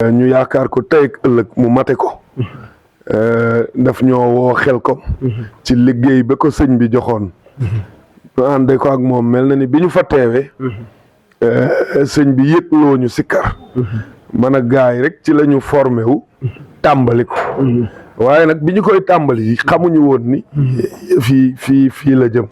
ñu yaakaar ko tey ak ëllëg mu mate ko daf ñoo woo Xelkom ci liggéey ba ko sëñ bi joxoon ñu ànde ko ak moom mel na ni bi ñu fa teewee sëñ bi yëgloo ñu sikkar man a gaay rek ci la ñu formé wu tàmbali ko waaye nag bi ñu koy tàmbali xamuñu woon ni fii la jëm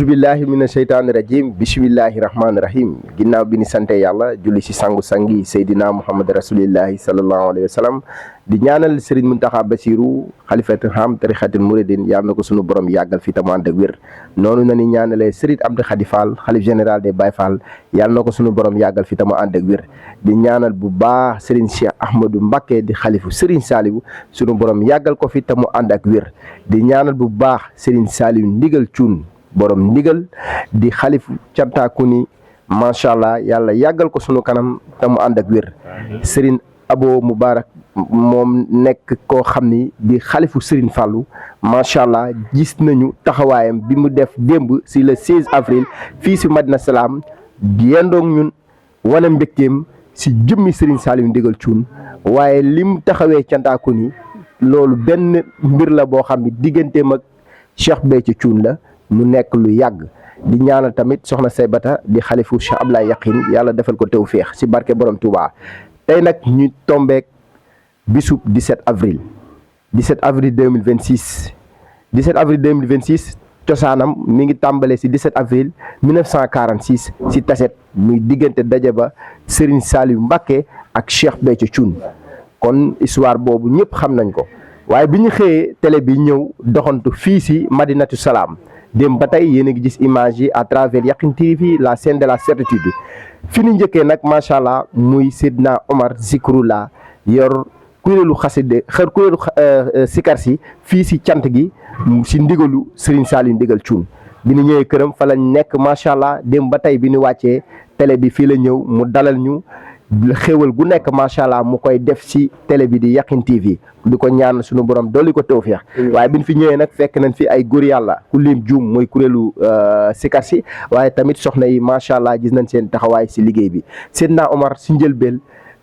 billahi mina sheytaani rajim bismillahi rahmaani rahim ginnaaw bi ni sante yàlla julli si sangu-sangi seydina muhammad rasulillahi sallallahu alayhi wa sallam di ñaanal Serigne Mountakha Bassirou xalifatu ham tarixatul muridin yàlla na ko sunu borom yàggal fi tam ànd ak wér noonu na ni ñaanalee Serigne Abdou Khady Fall xalif général des Baye Fall yàlla na ko sunu borom yàggal fi tam ànd ak wér di ñaanal bu baax Serigne Cheikh Ahmadou Mbacké di xalifu Serigne Saliou sunu borom yàggal ko fi tam ànd ak wér di ñaanal bu baax Serigne Saliou ndigal cuun borom ndigal di xalifu cantaakuni macha allah yàlla yàggal ko sunu kanam te mu ànd ak wér Serigne Abo Moubarak moom nekk koo xam ni di xalifu Serigne Fallou macha allah gis nañu taxawaayam bi mu def démb si le 16 avril fii si Madina Salaam yendoog ñun wane mbégteem si jëmmi Serigne Saliou ndigal cuun waaye lim taxawee cantaakuni loolu benn mbir la boo xam ni digganteem ak Cheikh Béthio Thioune la mu nekk lu yàgg di ñaanal tamit soxna Saybata di xalifu Cheikh Ablaye Yaqin yàlla defal ko tawféex si barke borom Touba tey nag ñu tombeek bisub 17 avril 2026 cosaanam mi ngi tàmbalee si 17 avril 1946 si taset muy diggante daje ba Serigne Saliou Mbacké ak Cheikh Béthio Thioune kon histoire boobu ñëpp xam nañ ko waaye bi ñu xëyee télé bi ñëw doxantu fii si Madinatu Salaam dem ba tey yéen a ngi gis image yi à travers Yakhine TV la scène de la certitude fi ñu njëkkee nag macha allah muy Seydina Omar Zikroullah yor kuréelu xaside kuréelu sikar si fii si cant gi si ndigalu Serigne Saliou ndigal Thioune bi ñu ñëwee këram fa lañ nekk macha allah dem ba tey bi ñu wàccee télé bi fii la ñëw mu dalal ñu xéwal gu nekk macha allah mu koy def si télé bi di Yakhine TV di ko ñaan suñu borom dolli ko tawfeex waaye bi ñu fi ñëwee nag fekk nañ fi ay góor yàlla ku lim juum mooy kuréelu sikar si waaye tamit soxna yi macha allah gis nañ seen taxawaay si liggéey bi Seydina Omar si njëlbeel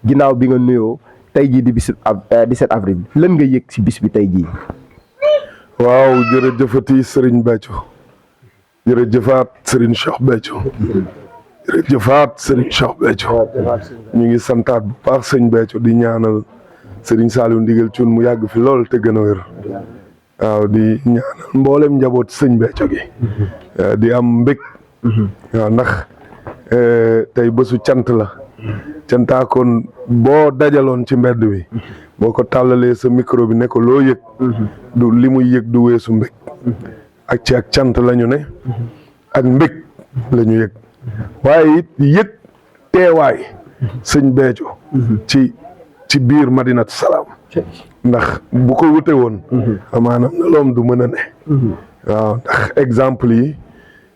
ginnaaw bi nga nuyoo tey jii di bisu 17 avril lan nga yëg si bis bi tey jii. waaw jërëjëfati Serigne Béthio jërëjëfaat Serigne Cheikh Béthio jërëjëfaat Serigne Cheikh Béthio ñu ngi santaat bu baax sëñ Béthio di ñaanal Serigne Saliou ndigal Thioune mu yàgg fi lool te gën a wér waaw di ñaanal mboolem njaboot sëñ Béthio gi di am mbég waaw ndax tey bésu cant la cantaakoon boo dajaloon ci mbedd bi boo ko tàllalee sa micro bi ne ko loo yëg du li muy yëg du weesu mbég ak ci ak cant la ñu ne ak mbég la ñu yëg waaye it yëg teewaay sëñ Béthio ci biir Madinatu Salaam ndax bu ko wute woon maanaam na loom du mën a ne waaw ndax exemple yi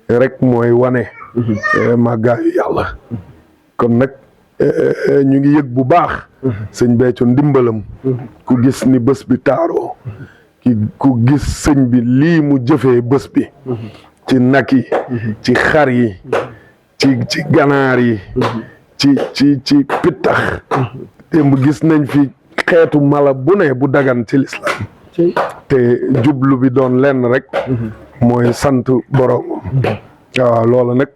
rek mooy wane màggaayu yàlla kon nag ñu ngi yëg bu baax sëñ Béthio ndimbalam ku gis ni bés bi taaroo ku gis sëñ bi lii mu jëfee bés bi ci nag yi ci xar yi ci ganaar yi ci pittax démb gis nañ fi xeetu mala bu ne bu dagan ci lislaam te jublu bi doon lenn rek mooy sant borom waaw loolu nag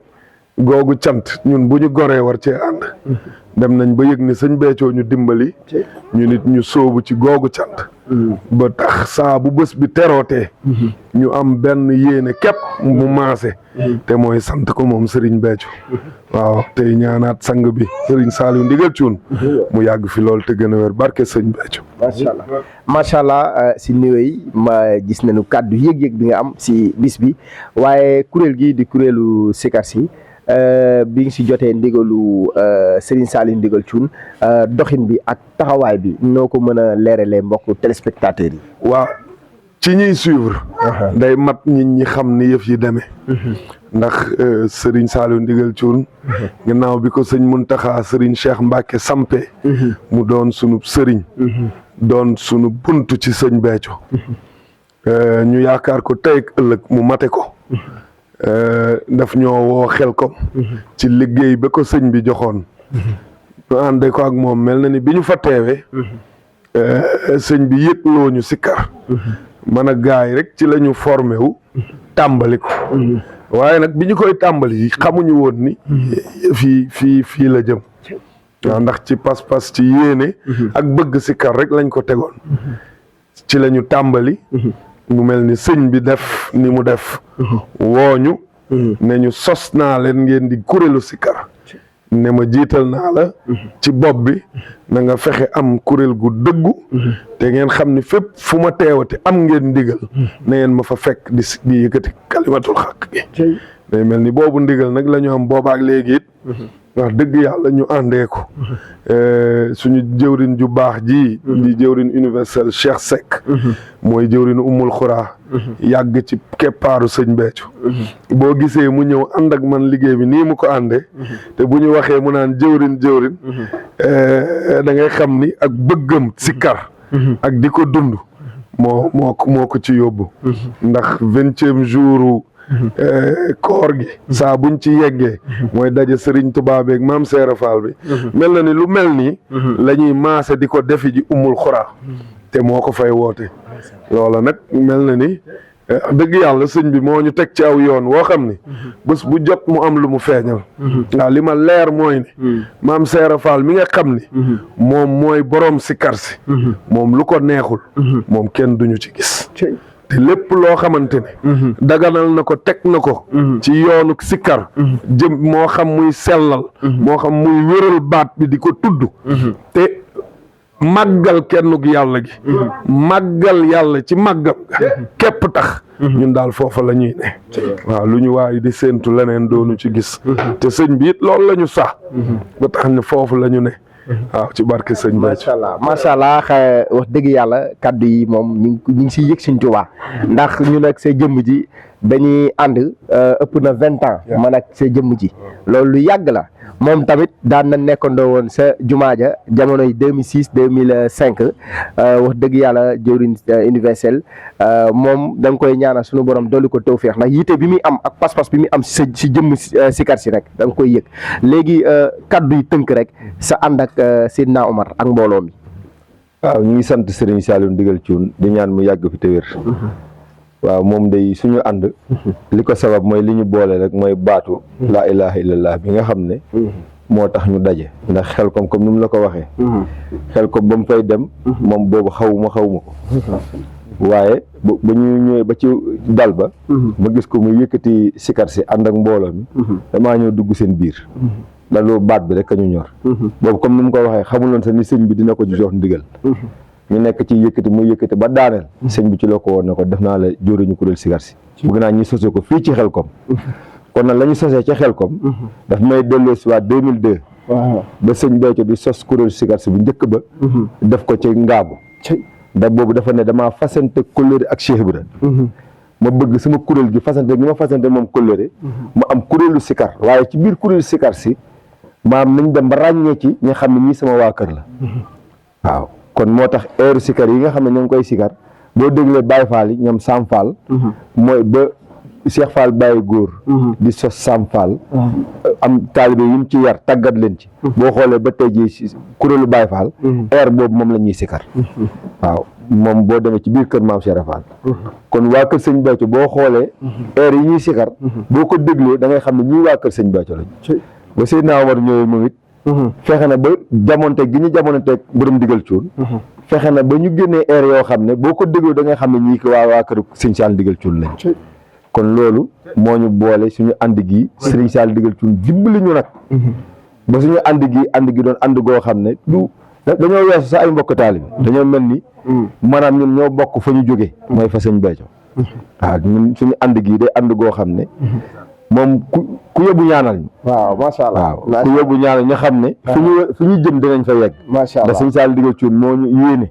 googu cant ñun bu ñu goree war cee ànd dem nañ ba yëg ni sëñ Béthio ñu dimbali ñu nit ñu sóobu ci googu cant ba tax saa bu bés bi terootee ñu am benn yéene képp mu maase te mooy sant ko moom Serigne Béthio waaw tey ñaanaat sang bi Serigne Saliou Ndigal Thioune mu yàgg fi lool te gën a wér barke sëñ Béthio macha allah si nuyoo ma gis nañu kàddu yëg-yëg bi nga am si bis bi waaye kuréel gi di kuréelu sikar si bi nga si jotee ndigalu Serigne Saliou Ndigal Thioune doxin bi ak taxawaay bi noo ko mën a leeralee mbokk téléspectateurs yi. waaw ci ñuy suivre. day mat nit ñi xam ni yëf yi demee. ndax Serigne Saliou Ndigal Thioune. gannaaw bi ko sëñ Mountakha Serigne Cheikh Mbacke Sampé. mu doon sunu Serigne. doon sunu buntu ci sëñ Béthio. ñu yaakaar ko tey ak ëllëg mu mate ko. daf ñoo woo Xelkom ci liggéey ba ko sëñ bi joxoon ñu ànde ko ak moom mel na ni bi ñu fa teewee sëñ bi yëgloo ñu sikkar man a gaay rek ci la ñu formé wu tàmbali ko waaye nag bi ñu koy tàmbali xamuñu woon ni fii la jëm waaw ndax ci pas-pas ci yéene ak bëgg sikkar rek lañ ko tegoon ci la ñu tàmbali mu mel ni sëñ bi def ni mu def wooñu ne ñu sos naa leen ngeen di kuréelu sikkar ne ma jiital naa la ci bopp bi na nga fexe am kuréel gu dëggu te ngeen xam ni fépp fu ma teewati am ngeen ndigal na ngeen ma fa fekk di yëkkati kalimatul xaq gi day mel ni boobu ndigal nag la ñu am boobaak léegi it wax dëgg yàlla ñu àndee ko suñu jëwrin ju baax ji di jëwrin universel Cheikh Seck mooy jëwrin Umul Xuraa yàgg ci keppaaru sëñ Béthio boo gisee mu ñëw ànd ak man liggéey bi nii mu ko àndee te bu ñu waxee mu naan jëwrin da ngay xam ni ak bëggam sikkar ak di ko dund moo ko ci yóbbu ndax 20e jour koor gi saa buñ ci yeggee mooy daje Serigne Touba beeg maam Seera Fall bi mel na ni lu mel nii la ñuy maase di ko defi ji Umul Xuraa te moo ko fay woote loola nag mel na ni dëgg yàlla sëñ bi moo ñu teg ci aw yoon woo xam ni bés bu jot mu am lu mu feeñal waaw li ma leer mooy ni maam Seera Fall mi nga xam ni moom mooy boroom sikkar si moom lu ko neexul moom kenn duñu ci gis te lépp loo xamante ne daganal na ko teg na ko ci yoonu sikkar jëm moo xam muy sellal moo xam muy wéral baat bi di ko tudd te màggal kennug yàlla gi màggal yàlla ci màggam képp tax ñun daal foofa la ñuy ne waaw lu ñu waaye di séentu leneen doonu ci gis te sëñ bi it loolu la ñu sax ba tax ne foofu la ñu ne waaw ci barke sëñ Béthio macha allah wax dëgg yàlla kaddu yi moom ñu ngi siy yëg Sëñ Tuubaa ndax ñu nag sa jëmm ji dañuy ànd ëpp na 20 ans man ak sa jëmm ji loolu lu yàgg la moom tamit daan na nekkandoo woon sa jumaa ja jamonoy 2006 2005 wax dëgg yàlla jëwriñ universel moom da nga koy ñaanal suñu borom dolli ko tawfeex ndax yitte bi muy am ak pas-pas bi muy am si jëmm sikar si rek da nga koy yëg léegi kaddu yi tënk rek sa ànd ak Seydina Omar ak mbooloo mi. waaw ñu ngi sant Serigne Saliou Ndigal Thioune di ñaan mu yàgg fi te wér. waaw moom day suñu ànd li ko sabab mooy li ñu boole rek mooy baatu laa ilaha illallah bi nga xam ne moo tax ñu daje ndax Xelkom comme ni mu la ko waxee Xelkom ba mu fay dem moom boobu xawuma ko waaye ba ñu ñëwee ba ci dal ba ma gis ko muy yëkkati sikar si ànd ak mbooloo mi damaa ñëw dugg seen biir da loolu baat bi rek a ñu ñor boobu comme ni mu ko waxee xamuloon sax ni sëñ bi dina ko jox ndigal ñu nekk ci yëkkati muy yëkkati ba daaneel sëñ bi ci loo ko woon ne ko def naa la jóoriñu kuréel sikar si bëgg naa ñi sosee ko fii ci Xelkom kon nag la ñu sosee ci Xelkom daf may delloo si waat 2002 ba sëñ Béthio di sos kuréel sikar si bu njëkk ba def ko ci ngaabu da boobu dafa ne damaa fasante kóllëre ak Cheikh Ibra ma bëgg sama kuréel gi fasante gi ma fasante moom kóllëre ma am kuréelu sikar waaye ci biir kuréelu sikar si maam nañ dem ba ràññee ci ñi xam ne ñii sama waa kër la waaw kon moo tax heure sikar yi nga xam ne ñoo ngi koy sikar boo déglee Baye Fall yi ñoom Sam Fall mooy ba Cheikh Fall Baye góor di sos Sam Fall am taalibe yi mu ci yar tàggat leen ci boo xoolee ba tey ji kuréelu Baye Fall air boobu moom la ñuy sikar waaw moom boo demee ci biir kër maam Cheikh Fall kon waa kër sëñ Béthio boo xoolee air yi ñuy sikar boo ko dégloo da ngay xam ne ñii waa kër sëñ Béthio lañ ba Seydina Omar ñëwee moom it fexe na ba jamonte gi ñu jamonteeg borom digal cuun fexe na ba ñu génnee air yoo xam ne boo ko dégloo da ngay xam ne ñii ko waa kër sëñ Sall digal cuun lañ kon loolu moo ñu boole suñu ànd gi Serigne Sall digal cuun dimbali ñu nag ba suñu ànd gi doon ànd goo xam ne du dañoo weesu sa ay mbokk taalibe dañoo mel ni maanaam ñun ñoo bokk fa ñu jóge mooy fa sëñ Béthio waaw ñun suñu ànd gi day ànd goo xam ne moom ku yóbbu ñaanal ñu waaw macha allah waaw ku yóbbu ñaanal ñu xam ne fi ñu jëm dinañ fa yegg macha allah ndax sëñ Sall digal cuun moo ñu yéene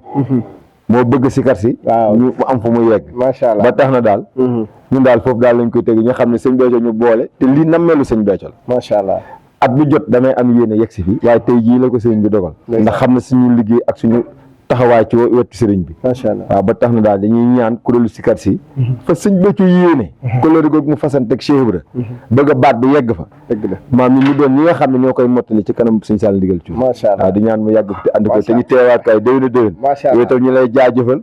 moo bëgg sikar si ñu am fu mu yegg macha allah ba tax na daal ñun daal foofu daal lañ koy teg ñu xam ne sëñ Béthio ñu boole te lii nammeelu sëñ Béthio la macha allah at bu jot damay am yéene yegg si fii waaye tey jii la ko sëriñ bi dogal ndax xam na suñu liggéey ak suñu taxawaay ci wetu sëriñ bi macha allah waaw ba tax na daal dañuy ñaan kuréelu sikar si fa sëñ Béthio yéene kuréel googu mu fasanteeg Cheikh Ibra bëgg a baat bi yegg fa dëgg la maam ñu doon ñi nga xam ne ñoo koy mottali ci kanam sëñ Sall digal ci macha allah waaw di ñaan mu yàgg fi te ànd ko te ñu teewaat kay déwén a déwén yooyu tam ñu lay jaajëfal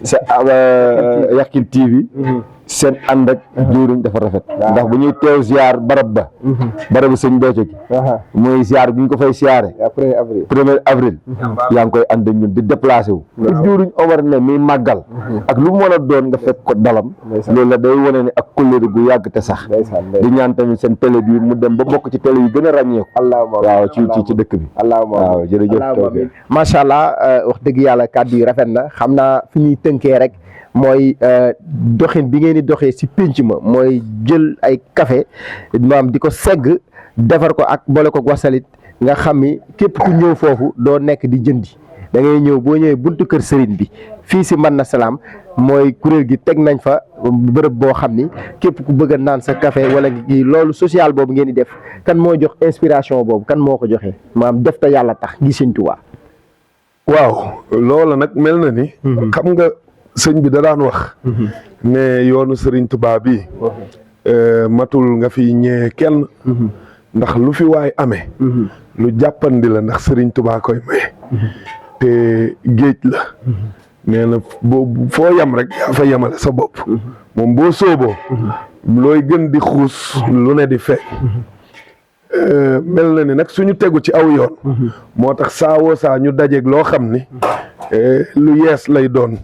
sa Yakhine TV seen ànd ak jëwriñ dafa rafet ndax bu ñuy teew ziar barabu sëñ Béthio gi mooy ziar bu ñu ko fay siyaare premier avril yaa ngi koy ànd ak ñun di déplacé wu fu jëwriñ Omar ne mi màggal ak lu mu mën a doon nga fekk ko dalam loolu la day wane ne ak kóllëre gu yàgg te sax di ñaan tamit seen télé bi mu dem ba bokk ci télé yi gën a ràññeeku waaw ci dëkk bi waaw jërëjëf macha allah wax dëgg yàlla kàddu yi rafet na xam naa fi ñuy tënkee rek mooy doxin bi ngeen di doxee si pénc ma mooy jël ay café maam di ko segg defar ko ak boole ko wasalit nga xam ni képp ku ñëw foofu doo nekk di jëndi da ngay ñëw boo ñëwee buntu kër sëriñ bi fii si Man na Salaam mooy kuréel gi teg nañ fa bërëb boo xam ni képp ku bëgg a naan sa café wala gi loolu social boobu ngeen di def kan moo jox inspiration boobu kan moo ko joxee maam def te yàlla tax gi Sëñ Tuubaa waaw loola nag mel na ni xam nga sëñ bi da daan wax ne yoonu Sëriñ Tuubaa bi matul nga fi ñee kenn ndax lu fi waay amee lu jàppandi la ndax Sëriñ Tuubaa koy maye te géej la nee na foo yam rek yaa fa yemale sa bopp moom boo sooboo looy gën di xuus lu ne di feeñ mel na ni nag suñu tegu ci aw yoon moo tax saawoo saa ñu dajeeg loo xam ni lu yees lay doon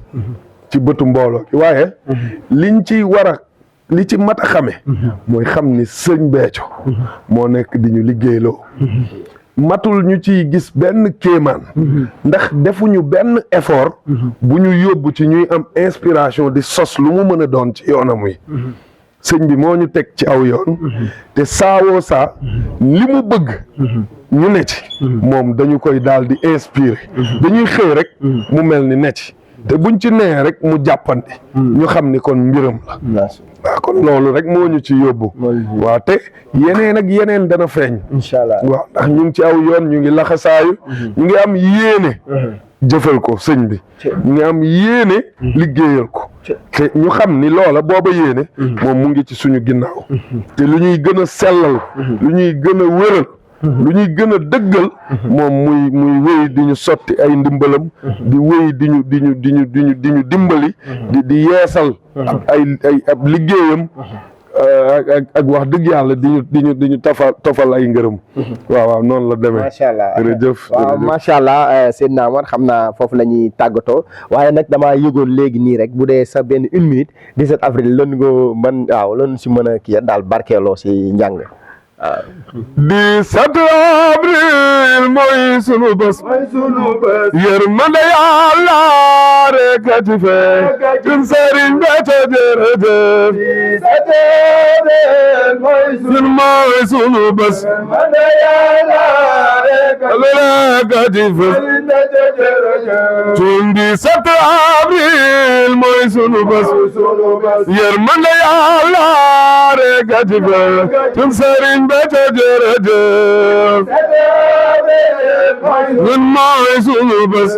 ci bëtu mbooloo gi waaye liñ ci li ci mat a xame mooy xam ni sëñ Béthio moo nekk di ñu liggéeyloo matul ñu ciy gis benn kéemaan ndax defuñu benn effort bu ñu yóbbu ci ñuy am inspiration di sos lu mu mën a doon ci yoonam wi sëñ bi moo ñu teg ci aw yoon te saawoo saa li mu bëgg ñu ne ci moom dañu koy daal di inspiré dañuy xëy rek mu mel ni ne ci te buñ ci nee rek mu jàppandi ñu xam ni kon mbiram la waaw kon loolu rek moo ñu ci yóbbu waaw te yeneen ak yeneen dana feeñ incha allah waaw ndax ñu ngi ci aw yoon ñu ngi laxasaayu ñu ngi am yéene jëfal ko sëñ bi ñu ngi am yéene liggéeyal ko te ñu xam ni loola booba yéene moom mu ngi ci suñu ginnaaw te lu ñuy gën a sellal lu ñuy gën a wéral lu ñuy gën a dëggal moom muy wéy di ñu sotti ay ndimbalam di wéy di ñu dimbali di yeesal ab liggéeyam ak wax dëgg yàlla di ñu tofal ay ngërëm waaw noonu la demee macha allah jërëjëf waaw macha allah Seydina Omar xam naa foofu la ñuy tàggatoo waaye nag damaa yëgoon léegi nii rek bu dee sa benn 1 minute 17 avril lan nga mën waaw lan si mën a kii daal barkeeloo si njàng 17 avril mooy sunu bés yërmande Yàlla rek a ci fekk ñun Sëriñ Béthio jërëjëf 17 avril mooy sunu bés yërmande Yàlla rek a ci fekk 17 avril mooy sunu bés yërmande Yàlla rek a ci fekk ñun Sëriñ Béthio jërëjëf ñun mooy sunu bés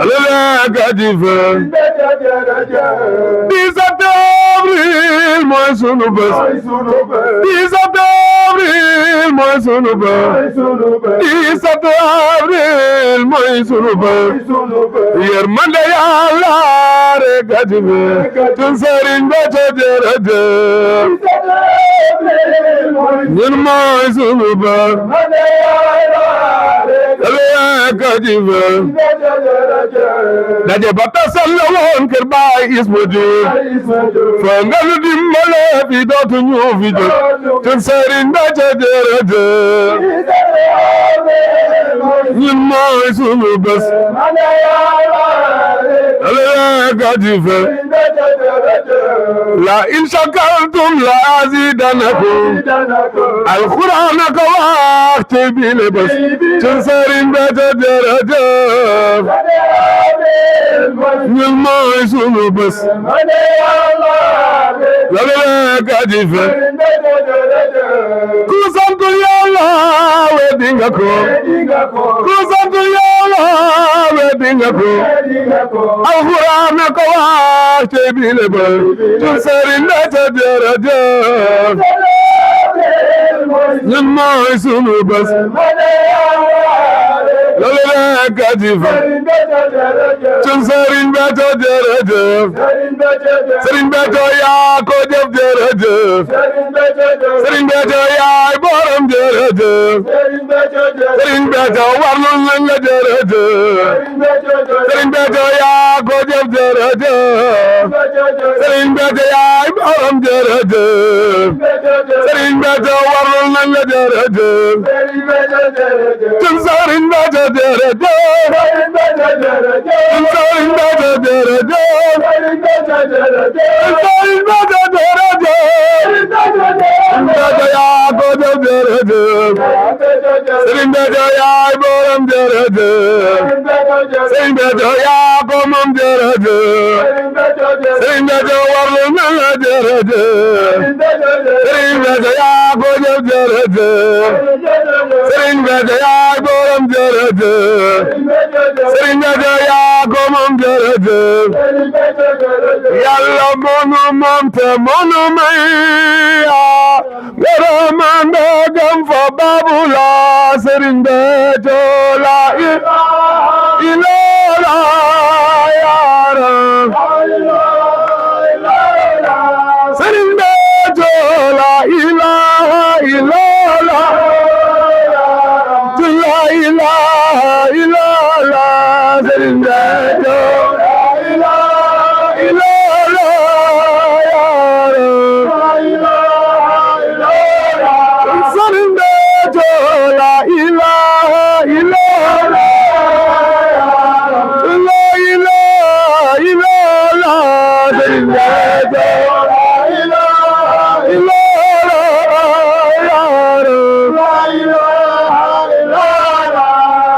alala ka di fa 17 sunu bés 17 avril mooy sunu bés 17 avril mooy sunu bés yërmande Yàlla rek a ci fi tun Sëriñ Béthio jërëjëf ñun mooy sunu bés rek a ci fi daje ba tasal la woon kër Baay Isma Diouf fa nga nu dimbale fi dootu ñu fi jóg tun Sëriñ Béthio jërëjëf ñun mooy sunu bés la in shakartum la azidannakum alquran ko wax ci bile bés tun Sëriñ Béthio jërëjëf ñun mooy sunu bés ku sant Yàlla weddi nga ko ku sant Yàlla weddi nga ko alxuraan ko wax ci bile bés tun Sëriñ Béthio jërëjëf ñun mooy sunu bés loolu rek a ci fa tun Sëriñ Béthio jërëjëf Sëriñ Béthio yaa ko jëf jërëjëf Sëriñ Béthio yaay borom jërëjëf Sëriñ Béthio warlul nañ la jërëjëf Sëriñ Béthio yaa ko jëf jërëjëf Sëriñ Béthio yaay borom jërëjëf Sëriñ Béthio warlul nañ la jërëjëf tun Sëriñ Béthio jërëjëf tun Sëriñ Béthio jërëjëf Sëriñ Béthio yaa ko jëf jërëjëf Sëriñ Béthio yaay borom jërëjëf Sëriñ Béthio yaa ko moom jërëjëf Sëriñ Béthio warlu na la jërëjëf Sëriñ Béthio yaa ko jëf jërëjëf Sëriñ Béthio yaay borom jërëjëf Sëriñ Béthio yaa ko moom jërëjëf Yàlla moonu moom te moonu may ngërëmande gam fa babu la Sëriñ Béthio la ilaha yaara Sëriñ Béthio la ilaha illallah la ilaha illallah Sëriñ Béthio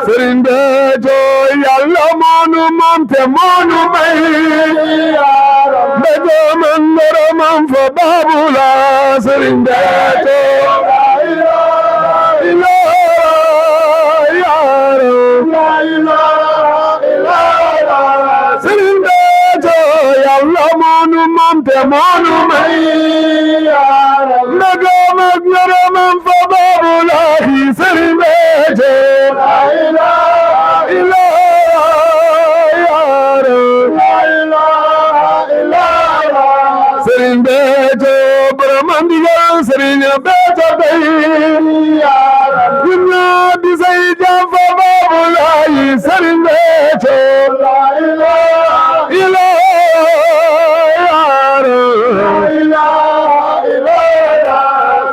Sëriñ Béthio Yàlla moonu moom te moonu may Béthio man ngërëmam fa baabu la Sëriñ Béthio Sëriñ Béthio Yàlla moonu moom te moonu may Béthio man ngërëmam fa baabu la Sëriñ Béthio Sëriñ Béthio borom ndigal Sëriñ Béthio bay gimna di say jam fa baabu laay Sëriñ Béthio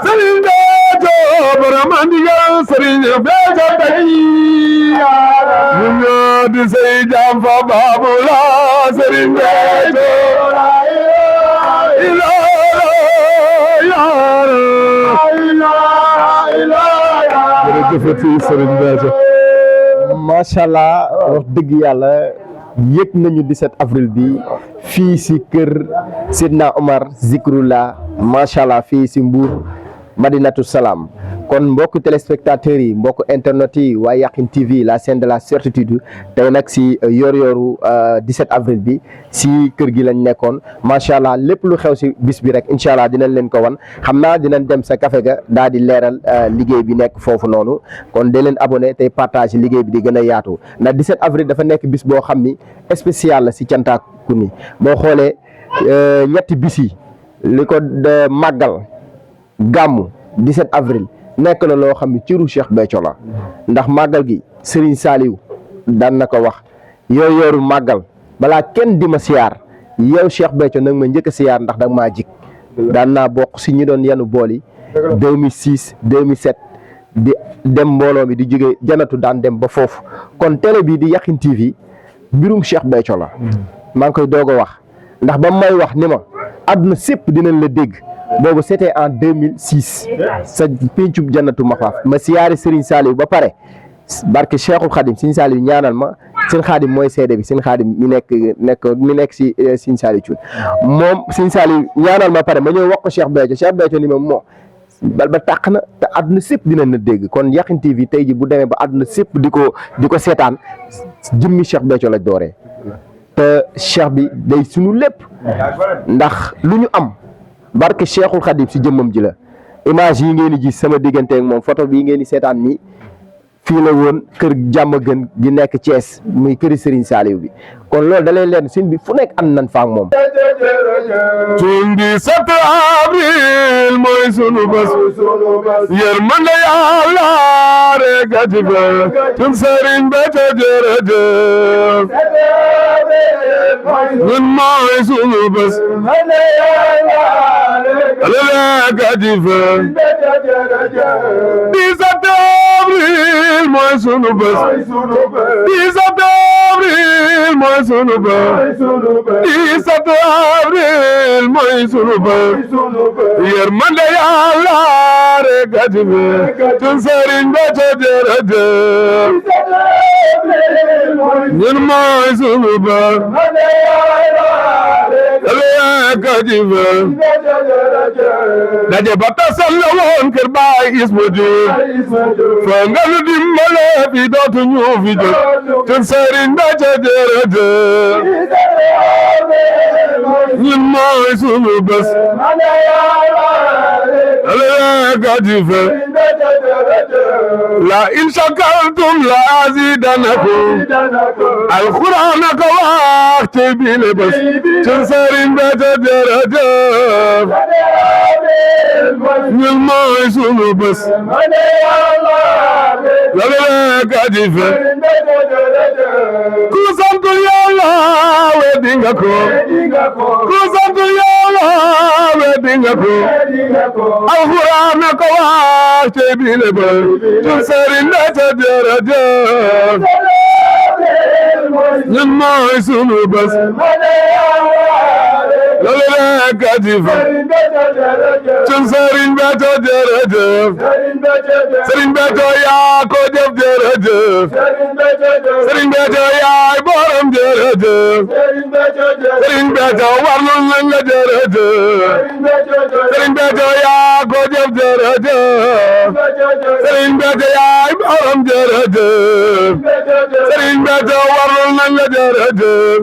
Sëriñ Béthio borom ndigal Sëriñ Béthio bay gimna di say jam fa baabu laay Sëriñ Béthio jërëjëfati Sëriñ Béthio macha allah wax dëgg yàlla yëg nañu 17 avril bi fii si kër Seydina Omar Zikrullah macha allah fii si Mbour Madinatu Salaam. kon mbokk téléspectateurs yi mbokk internet yi waa Yakhine TV la chaîne de la certitude tey nag si yor-yoru 17 avril bi si kër gi lañ nekkoon macha allah lépp lu xew si bis bi rek incha allah dinañ leen ko wan xam naa dinañ dem sa café ga daal di leeral liggéey bi nekk foofu noonu kon dee leen abonné tey partage liggéey bi di gën a yaatu ndax 17 avril dafa nekk bis boo xam ni spécial la si Cantakun yi boo xoolee ñetti bis yi li ko màggal gàmmu 17 avril. nekk na loo xam ne ciru Cheikh Béthio la ndax màggal gi Serigne Saliou daan na ko wax yooru màggal balaa kenn di ma siyaar yow Cheikh Béthio nag ma njëkk a siyaar ndax danga maa jik daan naa bokk si ñi doon yanu bool yi 2006 2007 di dem mbooloo mi di jóge janatu daan dem ba foofu kon télé bi di Yakhine TV mbirum Cheikh Béthio la maa ngi koy doog a wax ndax ba may wax ni ma àdduna sépp dinañ la dégg boobu c'était en 2006 sa pencub jannatu maxwaaf ma siyaari Serigne Saliou ba pare barke Cheikhul Khadim Serigne Saliou ñaanal ma Serigne Khadim mooy seede bi Serigne Khadim mi nekk si Serigne Saliou Thioune moom Serigne Saliou ñaanal ma pare ma ñëw wax ko Cheikh Béthio ni ma moo bal ba tàq na te àdduna sépp dinañ na dégg kon Yakhine TV tey ji bu demee ba àdduna sépp di ko seetaan jëmmi Cheikh Béthio la dooree te Cheikh bi day sunu lépp ndax lu ñu am barke Cheikhul Khadim si jëmmam ji la image yi ngeen di gis sama diggante ak moom photo bii ngeen di seetaan nii fii la woon kër jàmm gën gi nekk Thiès muy këri Serigne Saliou bi kon loolu da lay leen sin bi fu nekk ànd nañ fa ak moom. tundi 7 avril mooy sunu bés yërmande Yàlla rek a ci fa tun Serigne Béthio jërëjëf ñun mooy sunu bés rek a ci fa 17 avril mooy sunu bés 17 avril mooy sunu bés 17 avril mooy sunu bés yërmande Yàlla rek a ci fa tun Serigne Béthio jërëjëf ñun mooy sunu bés rek a ci fa daje ba tasal la woon kër baay Isma Diouf fa nga nu dimbale fi dootu ñu fi jóg tun Serigne Béthio jërëjëf ñun mooy sunu bés rek a ci fa la in shakartum la azidanakum alquran ko wax ci bile bés tun Serigne Béthio jërëjëf ñun mooy sunu bés rek a ci fa ku sant Yàlla weddi nga ko ku sant Yàlla weddi nga ko alxuraan ko wax ci bile bés tun Serigne Béthio jërëjëf ñun mooy sunu bés rek a ci fa tun Serigne Béthio jërëjëf Serigne Béthio yaa ko jëf jërëjëf Serigne Béthio yaay borom jërëjëf Serigne Béthio warlul nañ la jërëjëf Serigne Béthio yaa ko jëf jërëjëf Serigne Béthio yaay borom jërëjëf Serigne Béthio warlul nañ la jërëjëf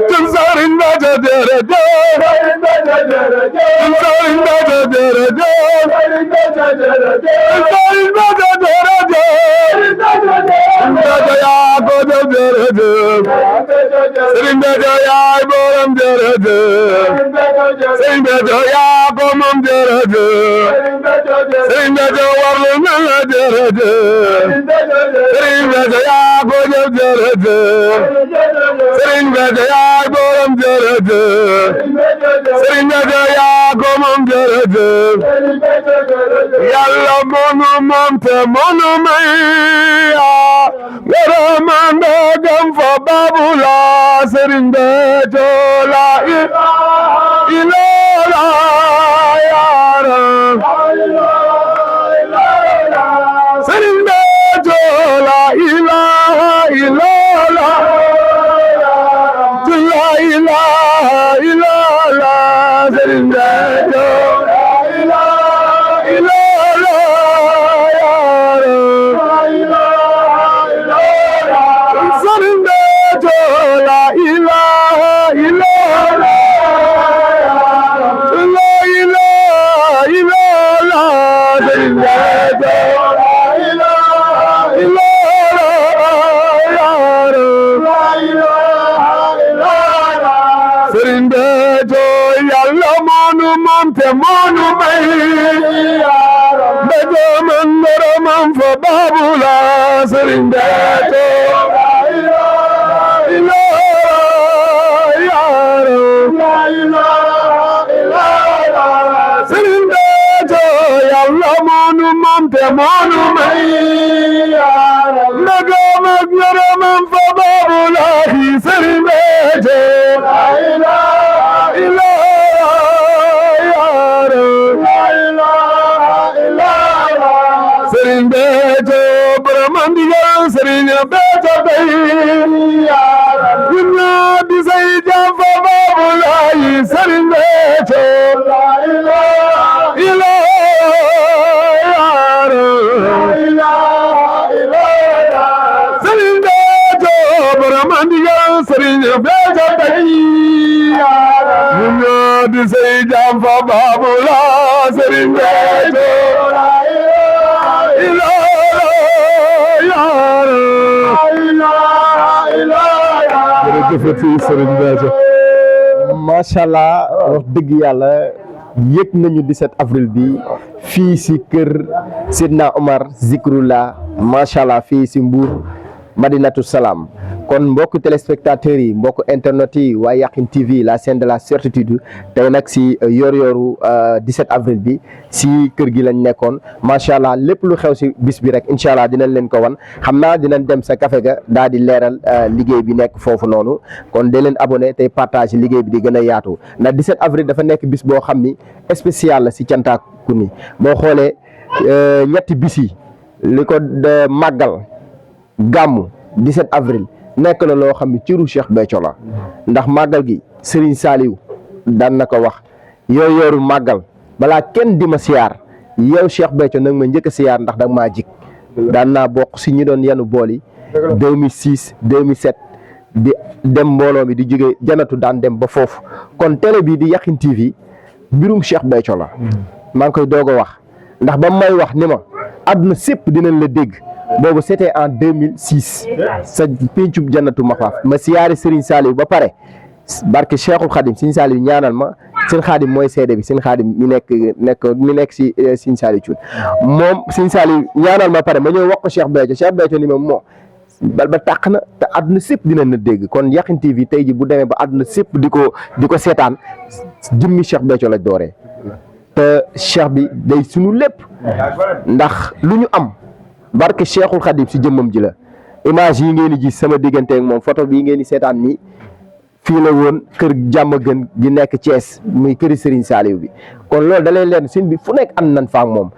tun Serigne Béthio jërëjëf tun Serigne Béthio jërëjëf Serigne Béthio jërëjëf yaa ko jëf jërëjëf Serigne Béthio yaay borom jërëjëf Serigne Béthio yaa ko moom jërëjëf Serigne Béthio warlu na la jërëjëf Serigne Béthio yaa ko jëf jërëjëf Serigne Béthio yaay borom jërëjëf Serigne Béthio yaa ko moom jërëjëf Yàlla monu moom te monu may ngërëmande gam fa babu la Serigne Béthio la ilaha yaara Serigne Béthio la ilaha illallah la ilaha illallah Serigne Béthio la ilaha Sëriñ Béthio Yàlla moonu moom te moonu may ndegam ak ngërëmam fa baabu la Sëriñ Béthio Sëriñ Béthio Yàlla moonu moom te moonu may ndegam ak ngërëmam fa baabu la Sëriñ Béthio Sëriñ Béthio borom ndigal Sëriñ Béthio bay ñun ñoo di say jaam fa baabu laay Sëriñ Béthio Sëriñ Béthio borom ndigal Sëriñ Béthio bay ñun ñoo di say jaam fa baabu laay Sëriñ Béthio macha allah wax dëgg yàlla yëg nañu 17 avril bi fii si kër Seydina Omar Zikrullah macha allah fii si Mbour Madinatu Salaam kon mbokk téléspectateurs yi mbokk internet yi waa Yakhine TV la chaîne de la certitude tey nag si yor-yoru 17 avril bi si kër gi lañ nekkoon macha allah lépp lu xew si bis bi rek incha allah dinañ leen ko wan xam naa dinañ dem sa café ga daal di leeral liggéey bi nekk foofu noonu kon dee leen abonné tey partage liggéey bi di gën a yaatu ndax 17 avril dafa nekk bis boo xam ni spécial la si Cantakun yi boo xoolee ñetti bis yi li ko màggal gàmmu 17 avril. nekk na loo xam ne ciru Cheikh Béthio la ndax màggal gi Serigne Saliou daan na ko wax yooru màggal balaa kenn di ma siyaar yow Cheikh Béthio nag ma njëkk a siyaar ndax danga maa jik daan naa bokk si ñi doon yenu bool yi 2006 2007 di dem mbooloo mi di jóge janatu daan dem ba foofu kon télé bi di Yakhine TV mbirum Cheikh Béthio la maa ngi koy doog a wax ndax ba may wax ni ma àdduna sépp dinañ la dégg boobu c'était en 2006 sa pencub jannatu maxwaaf ma siyaare Serigne Saliou ba pare barke Cheikhul Khadim Serigne Saliou ñaanal ma Serigne Khadim mooy seede bi Serigne Khadim mi nekk si Serigne Saliou Thioune moom Serigne Saliou ñaanal ma pare ma ñëw wax ko Cheikh Béthio ni ma moo bal ba tàq na te àdduna sépp dinañ na dégg kon Yakhine TV tey ji bu demee ba àdduna sépp di ko seetaan jëmmi Cheikh Béthio la dooree te Cheikh bi day sunu lépp ndax lu ñu am barke Cheikhul Khadim si jëmmam ji la image yi ngeen di gis sama diggante ak moom photo bii ngeen di seetaan nii fii la woon kër jàmm gën gi nekk Thiès muy këri Serigne Saliou bi kon loolu da lay leen sin bi fu nekk ànd nañ fa ak moom